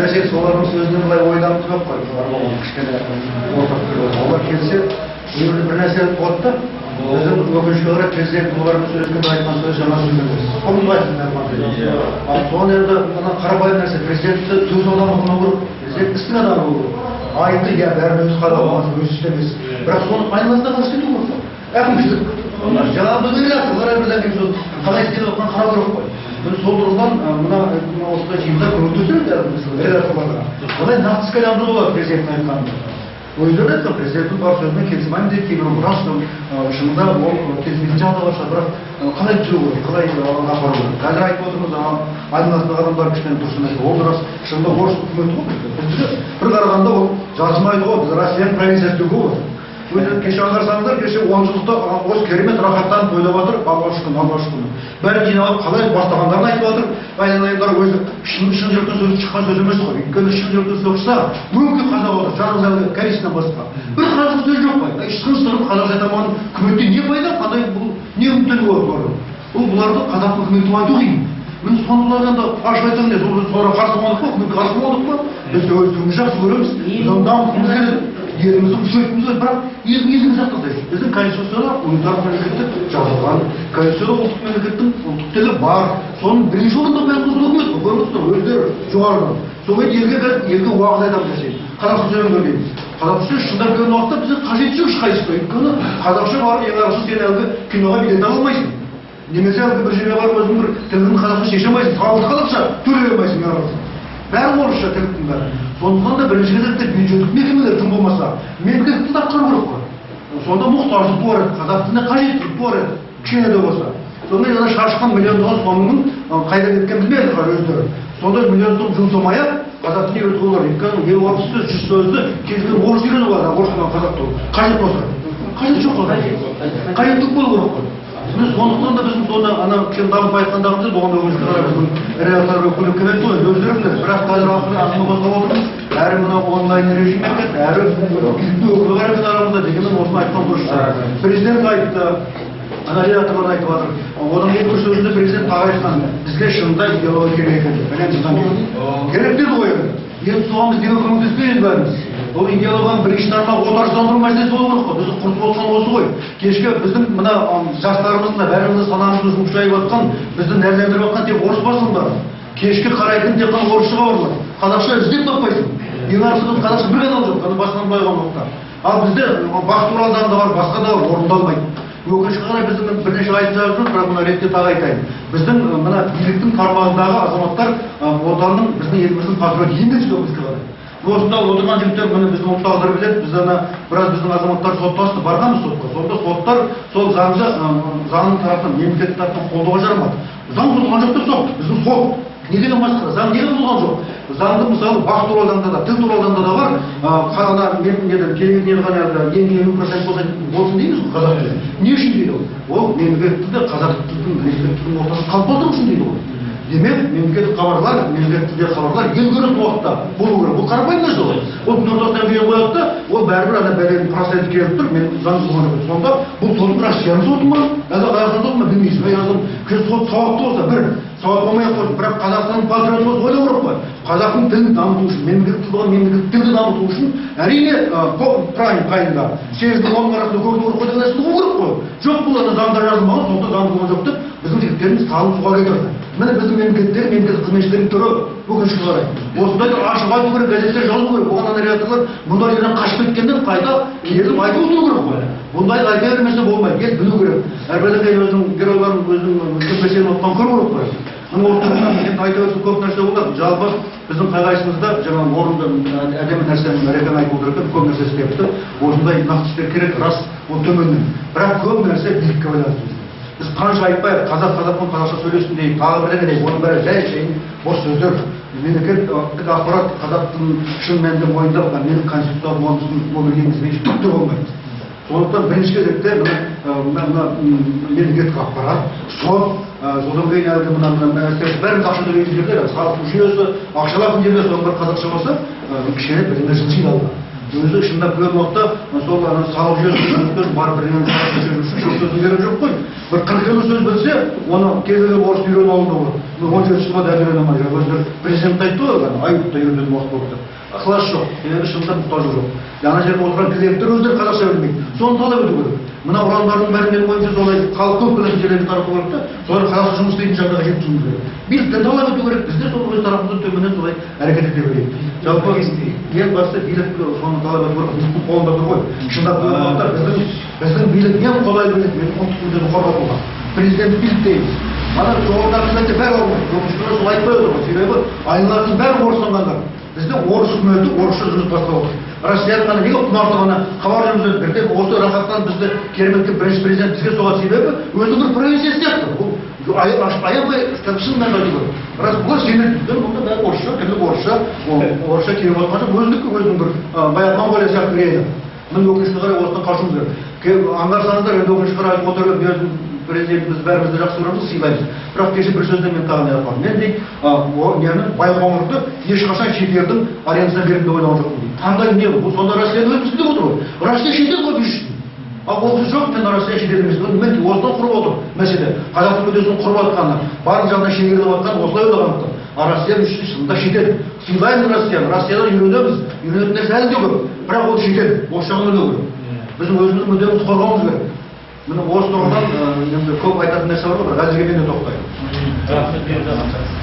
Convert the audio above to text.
Ресей солардың сөзіне былай ойланып жоқ қой, кішкене ортақ пікір. Олар келсе, бір нәрсе болады да, біздің өкінішке қарай президент олардың сөзіне айтқан сөзі жаңа сөз емес. Ал соны енді мына қарапайым нәрсе, президентті сөз адамы қылмау керек, президент істің адамы болу керек. Айтты, иә, бәрін өзі қадағаламас, өзі істемес. Бірақ соны айналасында істету керек қой. Әкімшілік, жаңағы біздің редакторлар әрбір кейін сол қалай істеп жатқанын қарау керек қой. Міне сол тұрғыдан мына осындай жиындар көмектеседі редакторларға. Қалай нақты іске айналдыруға болады президенттің айтқанын. Өздері айтқан, президенттің бар сөзімен келіспеймін дейді, кейбір рас, шынында ол келіспейтін жағы да бар шығар, бірақ қалай түзеу керек, қалай апару керек. Қазір айтып отырмыз, айналасындағы адамдар кішкене дұрыс емес, ол рас, шынында орыс үкіметі ғой бізде. Бір қарағанда ол жазылмайды ғой, біз Россияның провинциясы деуге болады. Өзі кеше аңғарсаңыздар, кеше 10 жылдықта осы керемет рахаттанып тойлап жатыр, алғашқы күн, алғашқы күні. Бәрі жиналып қалай бастағандарын айтып жатыр. Айналайындар өзі шын жүректен сөзі шыққан сөз емес қой. Өйткені шын жүректен сөз шықса, өңкей қазақ отыр, жалғыз әлгі корейстен басқа. Бір қазақ сөз жоқ қой. Шын сырын қазақша айта алмаған үкіметте не пайда, қандай бұл не үміттенуге болады бұлардан? Бұл бұларды қазақтың үкіметі деп айту қиын. Міне сондайлардан да ашып айтсаң не, соларға қарсы болдық па, үкіметке қарсы болдық па? Біз өзімізді жақсы көреміз, біз оны дамытқымыз келеді. Елімізді күшейткіміз келеді, бірақ елдің есігін сақтасайшы. Біздің конституцияда унитарлық мемлекеттік жазылған, конституцияда ұлттық мемлекеттің ұлттық тілі бар. Соның бірінші орында қойған үкімет қой, көріп отырсыздар, өздері жоғарыдан. Сол кезде елге келіп, елге уағыз айтамыз десе, қазақша сөйлеңдер дейміз. Қазақша шындап келген уақытта бізге қажеті жоқ ешқайсысы. Өйткені қазақша барып ең арысы сен әлгі киноға билет ала алмайсың. Немесе әлгі бір жерге барып өзің бір тілін қазақша шеше алмайсың, салықты қазақша төлей алмайсың ең арысы. Бәрі орысша тілдің бәрі. Сондықтан да бірінші кезекте бюджеттік мекемелер тым болмаса, мемлекеттік тілді атқару керек қой. Сонда мұқтаждық туар еді, қазақ тіліне қажеттілік туар еді, кішкене де болса. Сонда ана шашқан миллиондаған сомның қайда кеткенін білмейді қазір өздері. Сонда миллион сом жұмсамай-ақ қазақ тіліне үйретуге болады. Өйткені 50-60 сөз, 100 сөзді кез келген орыс үйреніп алады, орыс пен қазақ тілі. Қажет болса. Қажет жоқ қой. Қажеттілік болу керек қой. Міне сондықтан да біздің соны ана кішкене дамытып айтқандағымыз оған өкінішке қарай біздің редакторлар көмек керек қой, өздері біледі. Бірақ қазір ақыры әңгіме қозғап отырмыз. Әрі мына онлайн режим кетті, әрі биліктің өкілі бар біздің арамызда, дегенмен осыны айтқан дұрыс шығар. Президент айтты, ана редакторлар айтып жатыр. Одан кейін бір сөзінде президент тағы айтқан, бізге шынында идеология керек екен деп. Міне содан кейін. Керек деді ғой енді. Енді соған біз неге көмектеспейміз бәріміз? Ол идеологияның бірінші тармағы отарсыздандыру мәселесі болу керек қой. Бізді құртып отқан осы ғой. Кешкі біздің мына жастарымыздың да бәріміздің санамызды жұмып жайып жатқан, бізді нәрлендіріп жатқан тек орыс басылымдары. Кешкі қарайтын тек қана орысша хабарлар. Қазақша іздеп таппайсың. Ең арысы қазақша бір канал жоқ, ана басынан былай қалған уақытта. Ал бізде бақ туралы заң да бар, басқа да бар, орындалмайды. Өкінішке қарай біздің бірнеше айтып жазып жүрміз, бірақ мына ретте тағы айтайын. Біздің мына биліктің тармағындағы азаматтар отанның, біздің еліміздің патриоты емес өкінішке қарай. Осында отырған жігіттер міне біздің ұлттағылар біледі, біз ана біраз біздің азаматтар соттасты, барғанбыз сотқа. Сонда соттар сол заңды, заңның тарапынан, мемлекеттің тарапынан қолдауға жарамады. Заң бұзылған жоқ деп соқты. Біздің сот не деген масқара, заң неге бұзылған жоқ? Заңды мысалы бақ туралы заңда да, тіл туралы заңда да бар, ана неден, келген ғана ең 50% болса болсын дейміз ғой қазақ тілі. Не үшін дейді ол? Ол мемлекеттік тілді қазақ тілдің, мемлекеттік тілдің ортасын қалыптастыру үшін дейді ғой. Демек, мемлекеттік хабарлар, мемлекеттік тілдегі хабарлар ел көретін уақытта болу керек. Бұл қарапайым нәрсе ғой. Ол түн ортасынан кейін қояды да, ол бәрібір ана бәленің проценті келіп тұр, мен заң бұзылған жоқ. Сонда бұл сот Россияның соты ма, әлде Қазақстан соты ма білмейсің. Ей, адам, кеше сот сауатты болса, бір, сауат болмай ақ қойсын, бірақ Қазақстанның патриоты болса ойлау керек қой. Қазақтың тілін дамыту үшін, мемлекеттік тіл болған мемлекеттік тілді дамыту үшін, әрине, прайм қайында, сегіз бен онның арасында көріну керек қой деген нәрсені ұғу керек қой. Жоқ, бұл ана заңда жазылмаған, сондықтан заң бұзылған жоқ деп біздің жігіттеріміз салып суға кетірді. Міне біздің мемлекеттер, мемлекеттік қызметшілердің түрі өкінішке қарай. Осындайды ашық айту керек, газеттер жазу керек. Оған ана редакторлар мұндай жерден қашып кеткеннен қайта келіп айтып отыру керек қой. Бұндайды айта бермесе болмайды, ел білу керек. Әрбір өзінің геройларын өзінің кірпешенің отқан көру керек қой. Міне осы тұрғыдан енді айта берсек көп нәрсе болады. Жалпы біздің қай қайсымызда жаңа орынды әдемі нәрсені Рекан айтып отыр екен, көп нәрсе істепті. Осындай нақты істер керек, рас, ол төменнен. Бірақ көп нәрсе билікке байланысты. Біз қанша айтпайық, қазақ қазақпен қазақша сөйлесін дейік, тағы бірдеңе дейік, оның бәрі жай шайын бос сөздер. Мемлекеттік ақпарат қазақ тілін шын мәнінде мойындап, менің конституциялық өмірге енгізбейінше түк те болмайды. Сондықтан бірінші кезекте мына мемлекеттік ақпарат, сот, содан кейін әлгі мына мәселе, бәріміз ақша төлейтін жерлер, салықтың жүйесі, ақша алатын жерлер, соның бәрі қазақша болса, кішкене бірдеңе жылжиды алға. Өзі шындап келген уақытта сол ана салық жүйесін барып бірдеңені үшін көп сөздің керегі жоқ қой. Бір 40 сөз білсе, оны кез келген орыс үйреніп алуына болады. 17 жылға дәл үйрене алмай жүр. Өздері президент айтты ғой, Аюпта үйренетін уақыт болды деп. Ықылас жоқ, себебі шындап мұқтаждық жоқ. Ана жерде отырған клиенттер өздері қазақша білмейді. Соны талап ету керек. Мына ұрандардың бәрі менің ойымша солай халық көп білетін жерлерге тарату керек та, солар қазақша жұмыс істейтін жағдайға жеткізуіміз керек. Биліктен талап ету керек, біз де сол өз тарапымыздан төменнен солай әрекет ете берейік. Жалпы ең басты билік соны талап ету керек, биліктің қолында тұр ғой. Шындап келген уақытта біздің билік ең қолайлы билік, менің ұлттық мүддені қорғатуға. Президент билік дейміз. Ана жоғарыдағы қызметте бәрі орыс. Өкінішке орай солай айтпай отыр ғой. Себебі айналасының бәрі орыстанғандар. Бізде орыс үкіметі орысша жұмыс бастап отыр. Россияның ғана неге құмартып ана хабар жүргізеді? Бірде осы рахаттан бізді кереметке бірінші президент бізге соғады, себебі өзінің бір провинциясы сияқты. Бұл аямай шын мәнінде айту керек. Рас, бұлар сенеді. Бұнда бәрі орысша, тірлік орысша, орысша келіп отқан жоқ. Өзінікі өзінің бір баяғы Моңғолия сияқты бір елі. Міне өкінішке қарай осыдан қашуымыз керек. Аңғарсаңыздар, енді өкінішке қарай айтып отырып, мен өзім президентіміз бәрімізді жақсы көреміз, сыйлаймыз. Бірақ кеше бір сөзден мен тағы не айтқанмын. Мен дейді, нені, Байқоңырды ешқашан шетелдің арендасына беремін деп ойлаған жоқпын дейді. Қандай не бұл? Сонда Россияны өзіміз деп отыр ғой. Россия шетел ғой біз үшін. Ал ол кісі жоқ, мен Россия шетел емес. Мен осыдан құрып отыр мәселе. Қазақтың мүддесін құрып жатқаны, барлық жағынан шегеріліп жатқаны осылай ойлағандықтан. А Россия үшін шынында шетел. Сыйлаймыз Россияны, Россиядан үйренеміз. Үйренетін нәрсе әлі де көп. Бірақ ол шетел, осы жағын ойлау керек. Біздің өзіміздің мүддемізді қорғауымыз керек. Міне осы тұрғыдан енді көп айтатын нәрсе бар ғой, бірақ әзірге мен де тоқтаймын. Рахмет.